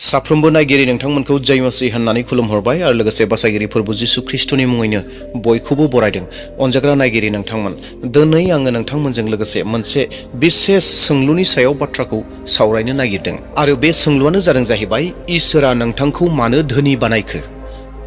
साफ्रोमबो नायगिरि नोंथांमोनखौ जय मसीह होननानै खुलुमहरबाय आरो लोगोसे बासायगिरि फोरबु जिसु ख्रिस्टनि मुङैनो बयखौबो बरायदों। अनजाग्रा नायगिरि नोंथांमोन, दिनै आङो नोंथांमोनजों लोगोसे मोनसे बिसेस सोंलुनि सायाव बाथ्राखौ सावरायनो नागिरदों आरो बे सोंलुआनो जाहैबाय इसोरा नोंथांखौ मानो धोनि बानायखो?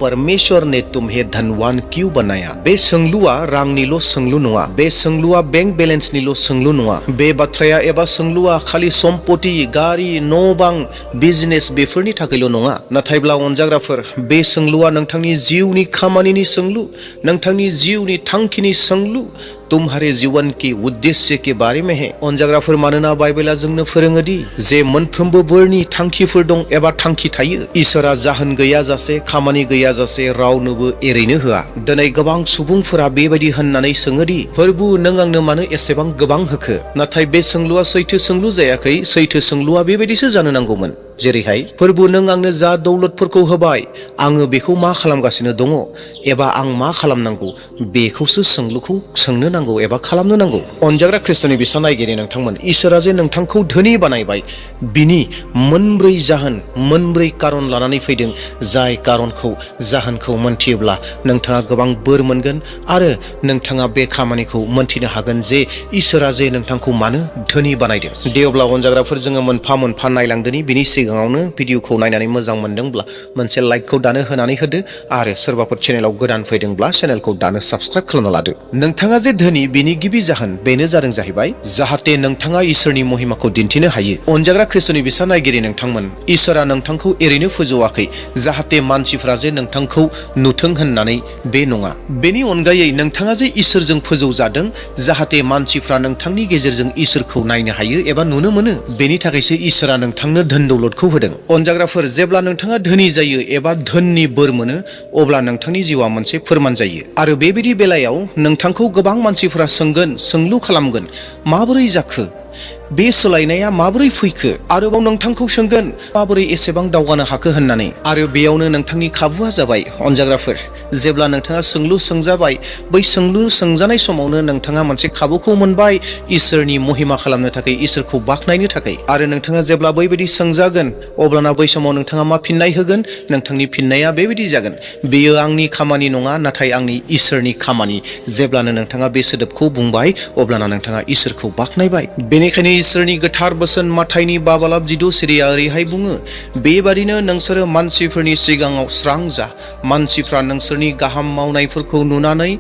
परमेश्वर ने तुम्हें धनवान क्यों बनाया? बे सोंलुआ रांनिल' सोंलु नङा, बे सोंलुआ बेंक बेलेन्सनिल' सोंलु नङा, बे बाथ्राया एबा सोंलुआ खालि सम्पति, गारि, न' बां, बिजनेस बेफोरनि थाखायल' नङा। नाथायब्ला अनजाग्राफोर, बे सोंलुआ नोंथांनि जिउनि खामानिनि सोंलु, नोंथांनि जिउनि थांखिनि सोंलु, तुम्हारे जीवन के उद्देश्य के बारे में है। अनजाग्राफोर, मानोना बाइबेला जोंनो फोरोङोदि जे मोनफ्रोमबो बोरनि थांखिफोर दं एबा थांखि थायो। इसोरा जाहोन गैयाजासे, खामानि गैयाजासे रावनोबो एरैनो होआ। दिनै गोबां सुबुंफोरा बेबायदि होननानै सोङोदि, फोरबु नों आंनो मानो एसेबां गोबां होखो? नाथाय बे सोंलुआ सैथो सोंलु जायाखै। सैथो सोंलुआ बेबायदिसो जानो नांगौमोन, जेरैहाय, फोरबु नों आंनो जा दौलतफोरखौ होबाय, आङो बेखौ मा खालामगासिनो दङ एबा आं मा खालामनांगौ? बेखौसो सोंलुखौ सोंनो नांगौ एबा खालामनो नांगौ। अनजाग्रा ख्रिस्टनि बिसा नायगिरि नोंथांमोन, इसोरा जे नोंथांखौ धोनि बानायबाय, बिनि मोनब्रै जाहोन, मोनब्रै कारन लानानै फैदों। जाय कारनखौ, जाहोनखौ मोनथियोब्ला नोंथाङा गोबां बोर मोनगोन आरो नोंथाङा बे खामानिखौ मोनथिनो हागोन जे इसोरा जे नोंथांखौ मानो धोनि बानायदों। दे अब्ला अनजाग्राफोर, जोङो मोनफा मोनफा नायलांदोनि। बिनि सिगाङावनो भिडिअखौ नायनानै मोजां मोनदोंब्ला मोनसे लाइकखौ दानो होनानै होदो आरो सोरबाफोर चेनेलाव गोदान फैदोंब्ला चेनेलखौ दानो साबस्क्राइब खालामना लादो। नोंथाङा जे धोनि, बेनि गिबि जाहोन बेनो जाहैबाय जाहाथे नोंथाङा इसोरनि महिमाखौ दिन्थिनो हायो। अनजाग्रा ख्रिस्टनि बिसा नायगिरि नोंथांमोन, इसोरा नोंथांखौ एरैनो फोजौआखै जाहाथे मानसिफ्रा जे नोंथांखौ नुथों होननानै, बे नङा। बेनि अनगायै नोंथाङा जे इसोरजों फोजौजादों जाहाथे मानसिफ्रा नोंथांनि गेजेरजों इसोरखौ नायनो हायो एबा नुनो मोनो। बेनि थाखायसो इसोरा नोंथांनो धोन दौलतखौ होदों। अनजाग्राफोर, जेब्ला नोंथाङा धोनि जायो एबा धोननि बोर मोनो, अब्ला नोंथांनि जिउआ मोनसे फोरमान जायो। आरो बेबायदि बेलायाव नोंथांखौ गोबां मानसिफोरा सोंगोन, सोंलु खालामगोन, माबोरै जाखो? बे सोलायनाया माबोरै फैखो? आरोबाव नोंथांखौ सोंगोन, माबोरै एसेबां दावगानो हाखो होननानै। आरो बेयावनो नोंथांनि खाबुआ जाबाय, अनजाग्राफोर, जेब्ला नोंथाङा सोंलु सोंजाबाय, बै सोंलु सोंजानाय समावनो नोंथाङा मोनसे खाबुखौ मोनबाय इसोरनि महिमा खालामनो थाखाय, इसोरखौ बाख्नायनो थाखाय। आरो नोंथाङा जेब्ला बैबायदि सोंजागोन, अब्लाना बै समाव नोंथाङा मा फिननाय होगोन? नोंथांनि फिननाया बेबायदि जागोन, बेयो आंनि खामानि नङा, नाथाय आंनि इसोरनि खामानि। जेब्लानो नोंथाङा बे सोदोबखौ बुंबाय, अब्लाना नोंथाङा इसोरखौ बाख्नायबाय। बेनिखायनो इसोरनि गोथार बोसोन माथाइनि 5:6 ओरैहाय बुङो, बेबादिनो नोंसोरो मानसिफोरनि सिगाङाव स्रां जा, मानसिफ्रा नोंसोरनि गाहाम मावनायफोरखौ नुनानै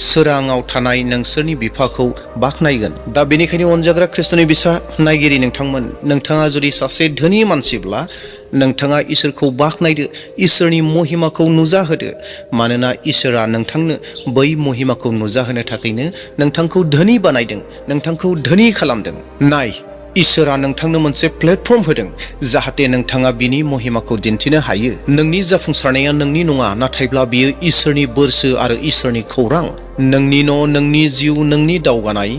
सोराङाव थानाय नोंसोरनि बिफाखौ बाख्नायगोन। दा बेनिखायनो अनजाग्रा ख्रिस्टनि बिसा नायगिरि नोंथांमोन, नोंथाङा जुदि सासे धोनि मानसिब्ला नोंथाङा इसोरखौ बाख्नायदो, इसोरनि महिमाखौ नुजाहोदो। मानोना इसोरा नोंथांनो बै महिमाखौ नुजाहोनो थाखायनो नोंथांखौ धोनि बानायदों, नोंथांखौ धोनि खालामदों। नाय, इसोरा नोंथांनो मोनसे प्लेटफर्म होदों जाहाथे नोंथाङा बिनि महिमाखौ दिन्थिनो हायो। नोंनि जाफुंसारनाया नोंनि नङा, नाथायब्ला बियो इसोरनि बोरसो आरो इसोरनि खौरां। नोंनि न', नोंनि जिउ, नोंनि दावगानाय,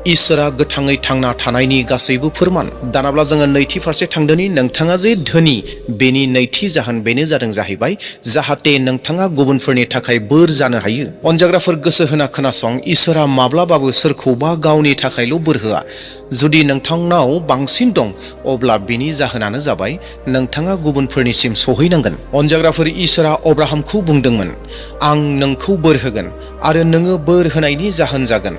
इसोरा गोथाङै थांना थानायनि गासैबो फोरमान। दानाब्ला जोङो नैथि फारसे थांदोनि, नोंथाङा जे धोनि, बेनि नैथि जाहोन बेनो जाहैबाय जाहाथे नोंथाङा गुबुनफोरनि थाखाय बोर जानो हायो। अनजाग्राफोर, गोसो होना खोनासं, इसोरा माब्लाबाबो सोरखौबा गावनि थाखायल' बोर होआ। जुदि नोंथांनाव बांसिन दं, अब्ला बिनि जाहोनानो जाबाय नोंथाङा गुबुनफोरनिसिम सहैनांगोन। अनजाग्राफोर, इसोरा अब्राहामखौ बुंदोंमोन, आं नोंखौ बोर होगोन आरो नोङो बोर होनायनि जाहोन जागोन।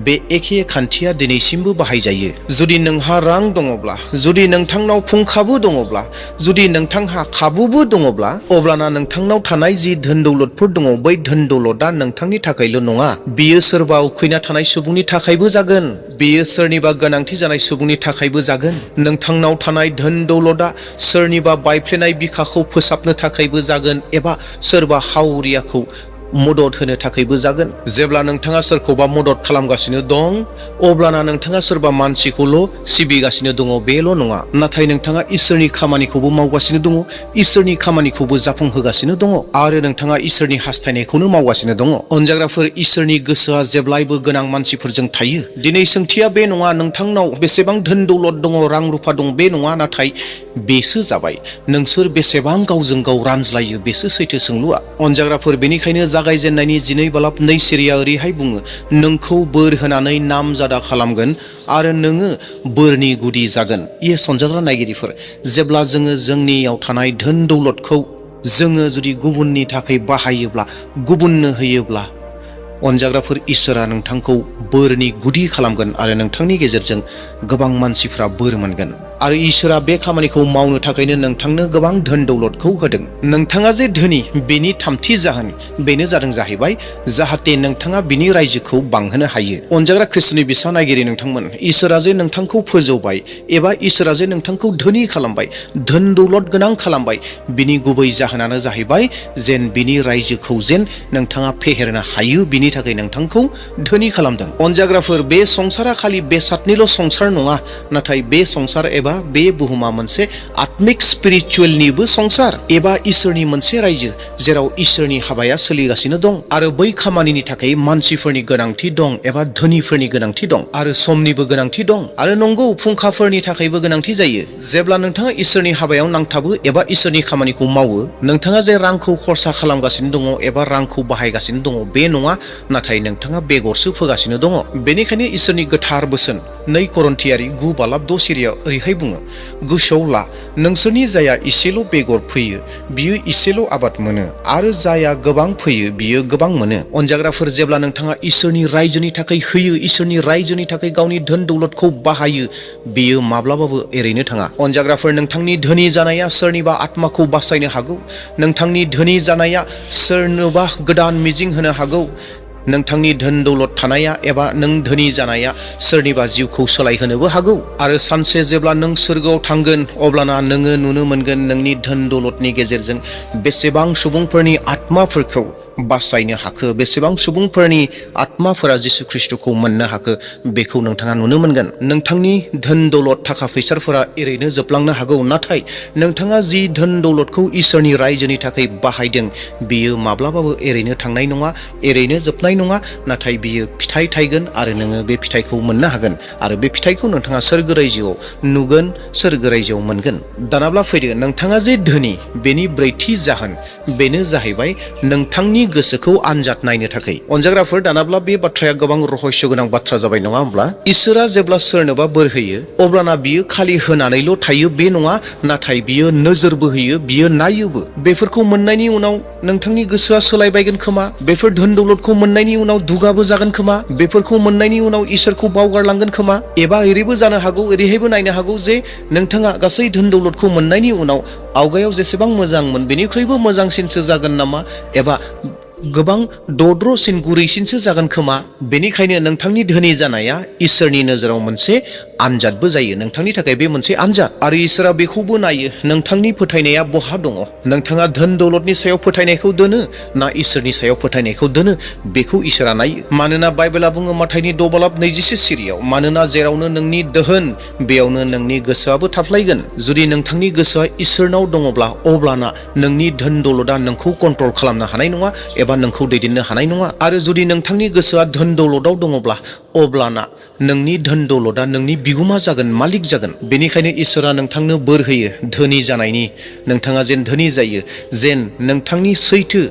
बे एखे खान्थिया दिनैसिमबो बाहायजायो। जुदि नोंहा रां दङब्ला, जुदि नोंथांनाव फुंखाबो दङब्ला, जुदि नोंथांहा खाबुबो दङब्ला, अब्लाना नोंथांनाव थानाय जि धोन दौलतफोर दङ, बै धोन दौलतआ नोंथांनि थाखायल' नङा, बियो सोरबा उखैना थानाय सुबुंनि थाखायबो जागोन, बियो सोरनिबा गोनांथि जानाय सुबुंनि थाखायबो जागोन। नोंथांनाव थानाय धोन दौलतआ सोरनिबा बायफ्लेनाय बिखाखौ फोसाबनो थाखायबो जागोन एबा सोरबा हावरियाखौ मदद होनो थाखायबो जागोन। जेब्ला नोंथाङा सोरखौबा मदद खालामगासिनो दं, अब्लाना नोंथाङा सोरबा मानसिखौल' सिबिगासिनो दङ बेल' नङा, नाथाय नोंथाङा इसोरनि खामानिखौबो मावगासिनो दङ, इसोरनि खामानिखौबो जाफुंहोगासिनो दङ आरो नोंथाङा इसोरनि हास्थायनायखौनो मावगासिनो दङ। अनजाग्राफोर, इसोरनि गोसोआ जेब्लायबो गोनां मानसिफोरजों थायो। दिनै सोंथिया बे नङा नोंथांनाव बेसेबां धोन दौलत दङ, रां रुफा दं, बे नङा, नाथाय बेसो जाबाय नोंसोर बेसेबां गावजों गाव रानज्लायो, बेसो सैथो सोंलुआ। अनजाग्राफोर, बेनिखायनो जागायजेननायनि 12 बालाब 2 सिरिया ओरैहाय बुङो, नोंखौ बोर होनानै नामजादा खालामगोन आरो नोङो बोरनि गुदि जागोन। सनजाग्रा नायगिरिफोर, जेब्ला जोङो जोंनियाव थानाय धोन दौलतखौ जोङो जुदि गुबुननि थाखाय बाहायोब्ला, गुबुननो होयोब्ला, अनजाग्राफोर, इसोरा नोंथांखौ बोरनि गुदि खालामगोन आरो नोंथांनि गेजेरजों गोबां मानसिफ्रा बोर मोनगोन। आरो इसोरा बे खामानिखौ मावनो थाखायनो नोंथांनो गोबां धोन दौलतखौ होदों। नोंथाङा जे धोनि, बेनि थामथि जाहोन बेनो जादों जाहैबाय जाहाथे नोंथाङा बिनि रायजोखौ बांहोनो हायो। अनजाग्रा ख्रिस्टनि बिसा नायगिरि नोंथांमोन, इसोरा जे नोंथांखौ फोजौबाय एबा इसोरा जे नोंथांखौ धोनि खालामबाय, धोन दौलत गोनां खालामबाय, बिनि गुबै जाहोनानो जाहैबाय जेन बिनि रायजोखौ जेन नोंथाङा फेहेरनो हायो, बिनि थाखाय नोंथांखौ धोनि खालामदों। अनजाग्राफोर, बे संसारा खालि बेसादनिल' संसार नङा, नाथाय बे संसार एबा बे बुहुमा मोनसे आत्मिक स्पिरिचुवेलनिबो संसार एबा इसोरनि मोनसे रायजो, जेराव इसोरनि हाबाया सोलिगासिनो दं आरो बै खामानिनि थाखाय मानसिफोरनि गोनांथि दं एबा धोनिफोरनि गोनांथि दं आरो समनिबो गोनांथि दं आरो नंगौ, फुंखाफोरनि थाखायबो गोनांथि जायो। जेब्ला नोंथाङा इसोरनि हाबायाव नांथाबो एबा इसोरनि खामानिखौ मावो, नोंथाङा जे रांखौ खरसा खालामगासिनो दङ एबा रांखौ बाहायगासिनो दङ बे नङा, नाथाय नोंथाङा बेगरसो फोगासिनो दङ। बेनिखायनो इसोरनि गोथार बोसोन 2 करन्थियारि 9 बालाब 6 सिरिया ओरैहाय बुङो, गोसोआव ला, नोंसोरनि जाया इसेल' बेगर फोयो बियो इसेल' आबाद मोनो आरो जाया गोबां फोयो बियो गोबां मोनो। अनजाग्राफोर, जेब्ला नोंथाङा इसोरनि रायजोनि थाखाय होयो, इसोरनि रायजोनि थाखाय गावनि धोन दौलतखौ बाहायो, बेयो माब्लाबाबो एरैनो थाङा। अनजाग्राफोर, नोंथांनि धोनि जानाया सोरनिबा आत्माखौ बासायनो हागौ, नोंथांनि धोनि जानाया सोरनोबा गोदान मिजिं होनो हागौ, नोंथांनि धोन दौलत थानाया एबा नों धोनि जानाया सोरनिबा जिउखौ सोलायहोनोबो हागौ। आरो सानसे जेब्ला नों सोरगोआव थांगोन, अब्लाना नोङो नुनो मोनगोन नोंनि धोन दौलतनि गेजेरजों बेसेबां सुबुंफोरनि आत्माफोरखौ बासायनो हाखो, बेसेबां सुबुंफोरनि आत्माफोरा जिसु ख्रिस्टखौ मोननो हाखो, बेखौ नोंथाङा नुनो मोनगोन। नोंथांनि धोन दौलत थाखा फैसाफोरा एरैनो जोबलांनो हागौ, नाथाय नोंथाङा जि धोन दौलतखौ इसोरनि रायजोनि थाखाय बाहायदों, बियो माब्लाबाबो एरैनो थांनाय नङा, एरैनो जोबनाय नङा, नाथाय बियो फिथाइ थायगोन आरो नोङो बे फिथाइखौ मोननो हागोन आरो बे फिथाइखौ नोंथाङा सोरगो रायजोआव नुगोन, सोरगो रायजोआव मोनगोन। दानाब्ला फैदो, नोंथाङा जे धोनि, बेनि ब्रैथि जाहोन बेनो जाहैबाय नोंथांनि गोसोखौ आनजाद नायनो थाखाय। अनजाग्राफोर, दानाब्ला बे बाथ्राया गोबां रहस्य गोनां बाथ्रा जाबाय, नङा होमब्ला? इसोरा जेब्ला सोरनोबा बोर होयो, अब्लाना बियो खालि होनानैल' थायो बे नङा, नाथाय बियो नोजोरबो होयो, बियो नायोबो। बेफोरखौ मोननायनि उनाव नोंथांनि गोसोआ सोलायबायगोन खोमा, बेफोर धोन दौलतखौ मोननायनि उनाव दुगाबो जागोन खोमा, बेफोरखौ मोननायनि उनाव इसोरखौ बावगारलांगोन खोमा, एबा ओरैबो जानो हागौ, ओरैहायबो नायनो हागौ जे नोंथाङा गासै धोन दौलतखौ मोननायनि उनाव आवगायाव जेसेबां मोजांमोन बेनिख्रुइबो मोजांसिनसो जागोन नामा, एबा गोबां दद्र'सिन गुरैसिनसो जागोन खोमा। बेनिखायनो नोंथांनि धोनि जानाया इसोरनि नोजोराव मोनसे आनजादबो जायो, नोंथांनि थाखाय बे मोनसे आनजाद। आरो इसोरा बेखौबो नायो, नोंथांनि फोथायनाया बहा दङ, नोंथाङा धोन दौलतनि सायाव फोथायनायखौ दोनो ना इसोरनि सायाव फोथायनायखौ दोनो, बेखौ इसोरा नायो। मानोना बाइबेला बुङो माथाइनि 6 बालाब 21 सिरियाव, मानोना जेरावनो नोंनि दोहोन बेयावनो नोंनि गोसोआबो थाफ्लायगोन। जुदि नोंथांनि गोसोआ इसोरनाव दङब्ला, अब्लाना नोंनि धोन दौलतआ नोंखौ कन्ट्रल खालामनो हानाय नङा एबा नोंखौ दैदेननो हानाय नङा। आरो जुदि नोंथांनि गोसोआ धोन दौलतआव दङब्ला, अब्लाना नोंनि धोन दौलतआ नोंनि बिगुमा जागोन, मालिक जागोन। बेनिखायनो इसोरा नोंथांनो बोर होयो धोनि जानायनि, नोंथाङा जेन धोनि जायो, जेन नोंथांनि सैथो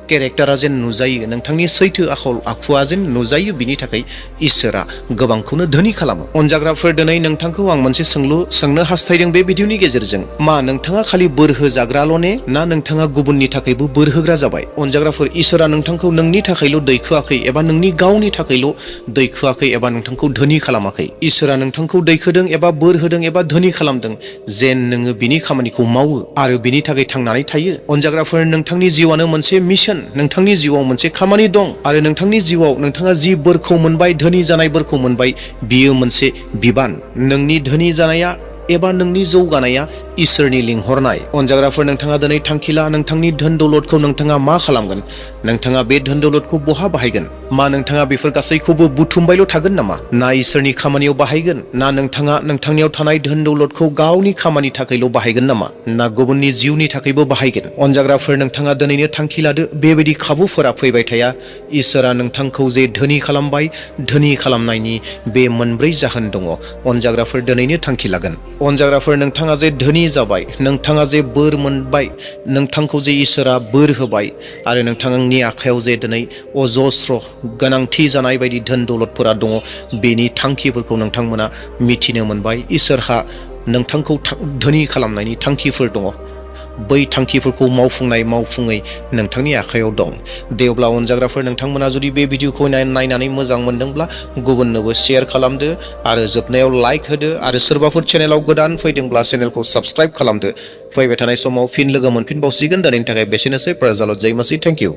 केरेक्टारा जेन नुजायो, नोंथांनि सैथो आखल आखुआ जेन नुजायो, बिनि थाखाय इसोरा गोबांखौनो धोनि खालामो। अनजाग्राफोर, दिनै नोंथांखौ आं मोनसे सोंलु सोंनो हास्थायदों बे भिडिअनि गेजेरजों, मा नोंथाङा खालि बोर होजाग्राल' ने, ना नोंथाङा गुबुननि थाखायबो बोर होग्रा जाबाय? अनजाग्राफोर, इसोरा नोंथांखौ नोंनि थाखायल' दैखोआखै एबा नोंनि गावनि थाखायल' दैखोआखै एबा नोंथांखौ धोनि खालामाखै। इसोरा नोंथांखौ दैखोदों एबा बोर होदों एबा धोनि खालामदों जेन नोङो बिनि खामानिखौ मावो आरो बिनि थाखाय थांनानै थायो। अनजाग्राफोर, नोंथांनि जिउआनो मोनसे मिशन, नोंथांनि जिउआव मोनसे खामानि दं आरो नोंथांनि जिउआव नोंथाङा जि बोरखौ मोनबाय, धोनि जानाय बोरखौ मोनबाय, बियो मोनसे बिबान। नोंनि धोनि जानाया एबा नोंनि जौगानाया इसोरनि लिंहरनाय। अनजाग्राफोर, नोंथाङा दिनै थांखि ला, नोंथांनि धोन दौलतखौ नोंथाङा मा खालामगोन, नोंथाङा बे धोन दौलतखौ बहा बाहायगोन? मा नोंथाङा बेफोर गासैखौबो बुथुमबायल' थागोन नामा? ना इसोरनि खामानियाव बाहायगोन? ना नोंथाङा नोंथांनियाव थानाय धोन दौलतखौ गावनि खामानि थाखायल' बाहायगोन नामा? ना गुबुननि जिउनि थाखायबो बाहायगोन? अनजाग्राफोर, नोंथाङा दिनैनो थांखि लादो। बेबायदि खाबुफोरा फैबाय थाया। इसोरा नोंथांखौ जे धोनि खालामबाय, धोनि खालामनायनि बे मोनब्रै जाहोन दङ। अनजाग्राफोर, दिनैनो थांखि लागोन। अनजाग्राफोर, नोंथाङा जे धोनि जाबाय, नोंथाङा जे बोर मोनबाय, नोंथांखौ जे इसोरा बोर होबाय आरो नोंथांनि आखायाव जे दिनै अजस्र गोनांथि जानाय बायदि धोन दौलतफोरा दङ, बेनि थांखिफोरखौ नोंथांमोना मिथिनो मोनबाय। इसोरहा नोंथांखौ धोनि खालामनायनि थांखिफोर दङ। बै थांखिफोरखौ मावफुङै नोंथांनि आखायाव दं। दे अब्ला अनजाग्राफोर, नोंथांमोना जुदि बे भिडिअखौ नायनानै मोजां मोनदोंब्ला गुबुननोबो शेयार खालामदो आरो जोबनायाव लाइक होदो आरो सोरबाफोर चेनेलाव गोदान फैदोंब्ला चेनेलखौ साबस्क्राइब खालामदो। फैबाय थानाय समाव फिन लोगो मोनफिनबावसिगोन। दिनैनि थाखाय बेसेनोसै। Praise the Lord. जय मसीह। Thank U.